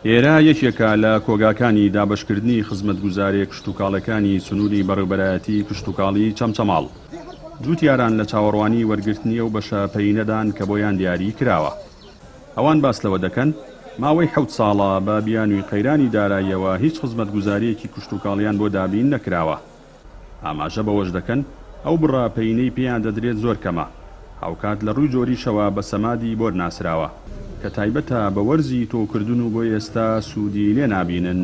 ئێرە یەکێکە لە کۆگاکانی دابەشکردنی خزمەتگوزاریە کشتوکاڵێکانی سنوری بەڕێوبەرایەتی کشتوکاڵی چەمچەماڵ. جوتیاران لە چاوەڕوانی وەرگرتنی ئەو بەشە پەیینەدان کە بۆیان دیاری کراوە. ئەوان باس لەوە دەکەن، ماوەی حەوت ساڵە بە بیانووی قەیرانی داراییەوە هیچ خزمەتگوزارییەکی کشتوکاڵیان بۆ دابین نەکراوە. ئاماژە بەوەش دەکەن، ئەو بڕە پەیینەی پێیان دەدرێت زۆر کەمە، هاوکات لە ڕووی جۆریشەوە بە سەمادی بۆر ناسراوە، کە تایبەتە بە وەرزی تۆوکردن و بۆ ئێستا سوودی لێ نابینن.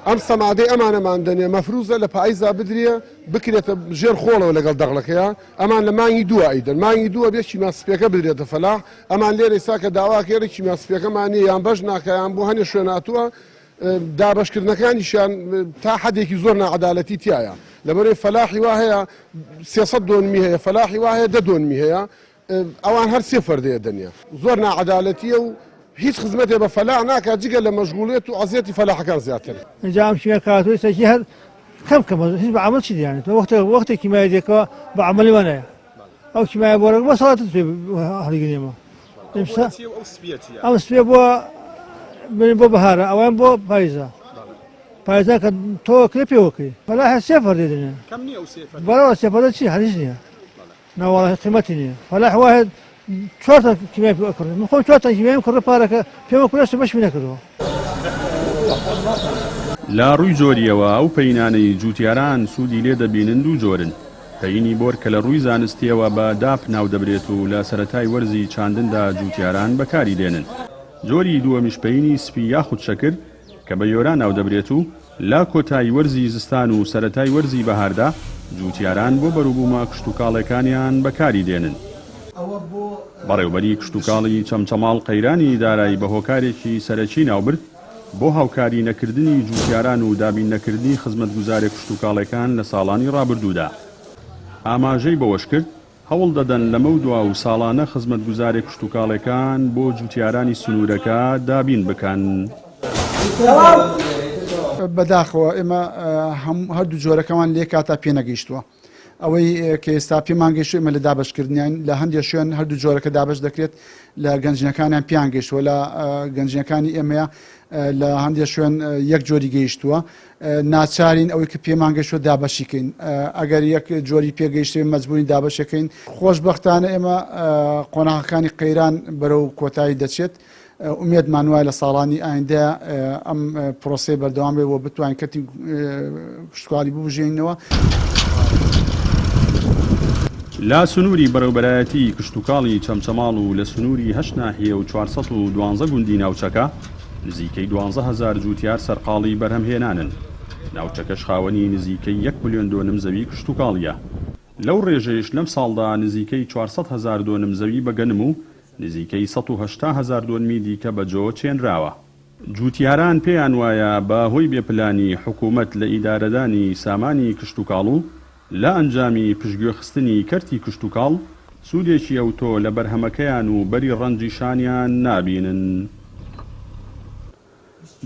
ئەم سەمادەی ئەمانەمان دەنێ مەفروزە لە پایزا بدرێ بکرێتە ژێر خۆڵەوە لەگەڵ دەغڵەکەیا ئەمان لە مانگی دووە ئەیدەن مانگی دووە بێ کیمیا سپیەکە بدرێتە فەلاح ئەمان لێرە ئیستا کە داوا کەی کیمیا سپیەکەمان نیە یان بەش ناکا یان بۆ هەنێ شوێن هاتووە دابەشکردنەکانیشیان تا حەدێکی زۆر ناعەدالەتی تیایە لەبەرەی فەلاحی وا هەیە 300 دۆنمی هەیە فەلاحی وا هەیە دە دۆنمی هەیە ئەوان هەر سێ فەردەیە دەنیە زۆر ناعەدالەتیە و هیچ خزمەتێ بە فەلاح ناکات جگە لە مەشغوڵیەت و عەزیەتی فەلاحەکان زیاتر. ئینجا ئەم کیمیا کە هاتووە ئێستا هەر کەم کەمە هیچ بە عەمەل چی دیانێت وەختێ وەختێ کیمیای دێکەوە بە عەمەلی وانایە ئەو کیمیای بۆ ڕێک بۆ سەڵاتت پێ هەڵیگرێمە ئەم سپیە بۆ بۆ بەهارە ئەوان بۆ پایزە پایزا کە تۆ کرێ پێوەکەی فەلاح سێ فەردێ دێنێ بەرەوە سێ فەردە چی هەریش نییە ناوەڵا هیچ قیمەتی نییە فەلاح واحد چوار تەن کیمیای پێ ئەکڕی من خۆم چوار تەن کیمیایم کڕی پارەکە پێمە کورەشت بەشمی نەکردەوە. لە ڕووی جۆرییەوە ئەو پەیینانەی جووتیاران سوودی لێ دەبینن دوو جۆرن، پەیینی بۆر کە لە ڕووی زانستییەوە بە داپ ناودەبرێت و لە سەرەتای وەرزی چاندندا جووتیاران بەکاری دێنن. جۆری دووەمیش پەیینی سپی یاخود شەکر کە بە یۆرا ناودەبرێت و لە کۆتایی وەرزی زستان و سەرەتای وەرزی بەهاردا جووتیاران بۆ بەروبوومە کشتوکاڵێکانیان بەکاری دێنن. بەڕێوبەری کشتوکاڵی چەمچەماڵ قەیرانی دارایی بە هۆکارێکی سەرەکی ناوبرد بۆ هاوکاری نەکردنی جووتیاران و دابین نەکردنی خزمەتگوزارە کشتوکاڵێکان لە ساڵانی ڕابردوودا. ئاماژەی بەوەشکرد، هەوڵ دەدەن لەمەودوا و ساڵانە خزمەتگوزارە کشتوکاڵێکان بۆ جوتیارانی سنوورەکە دابین بکەن. بەداخەوە ئێمە هەردوو جۆرەکەمان لێ کاتا پێنەگەیشتووە ئەوەی کە ئێستا پێمان گەیشتووە ئێمە لە دابەشکردنیان لە هەندێک شوێن هەردوو جۆرەکە دابەش دەکرێت لە گەنجینەکانیان پێیان گەیشتووە لە گەنجینەکانی ئێمەیە لە هەندێک شوێن یەک جۆری گەیشتووە ناچارین ئەوەی کە پێمان گەیشتووە دابەشی کەین ئەگەر یەک جۆری پێگەیشتێ مەجبورین دابەشەکەین خۆشبەختانە ئێمە قۆناغەکانی قەیران بەرەو کۆتایی دەچێت ئومێدمان وایە لە ساڵانی ئایندە ئەم پرۆسەیە بەردەوام بێت و بتوانین کەرتی کشتوکاڵی ببوژێنینەوە. لە سنووری بەڕێوبەرایەتیی کشتوکاڵی چەمچەماڵ و لە سنووری هەشت ناحیە و 412 گوندی ناوچەکە، نزیکەی 12 هەزار جووتیار سەرقاڵی بەرهەمهێنانن، ناوچەکەش خاوەنی نزیکەی یەک ملیۆن دۆنم زەوی کشتوکاڵییە، لەو رێژەیش لەمساڵدا نزیکەی 400 هەزار دۆنم زەوی بە گەنم و نزیکەی 180 هەزار دۆنمی دیکە بە جۆ چێنراوە. جووتیاران پێیان وایە بە هۆی بێ پلانی حکوومەت لە ئیدارەدانی سامانی کشتوکاڵ و لە ئەنجامی پشتگوێخستنی کەرتی کشتوکاڵ، سوودێکی ئەوتۆ لە بەرهەمەکەیان و بەری ڕەنجی شانیان نابینن.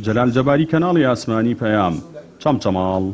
جەلال جەباری کەناڵی ئاسمانی پەیام، چەمچەماڵ.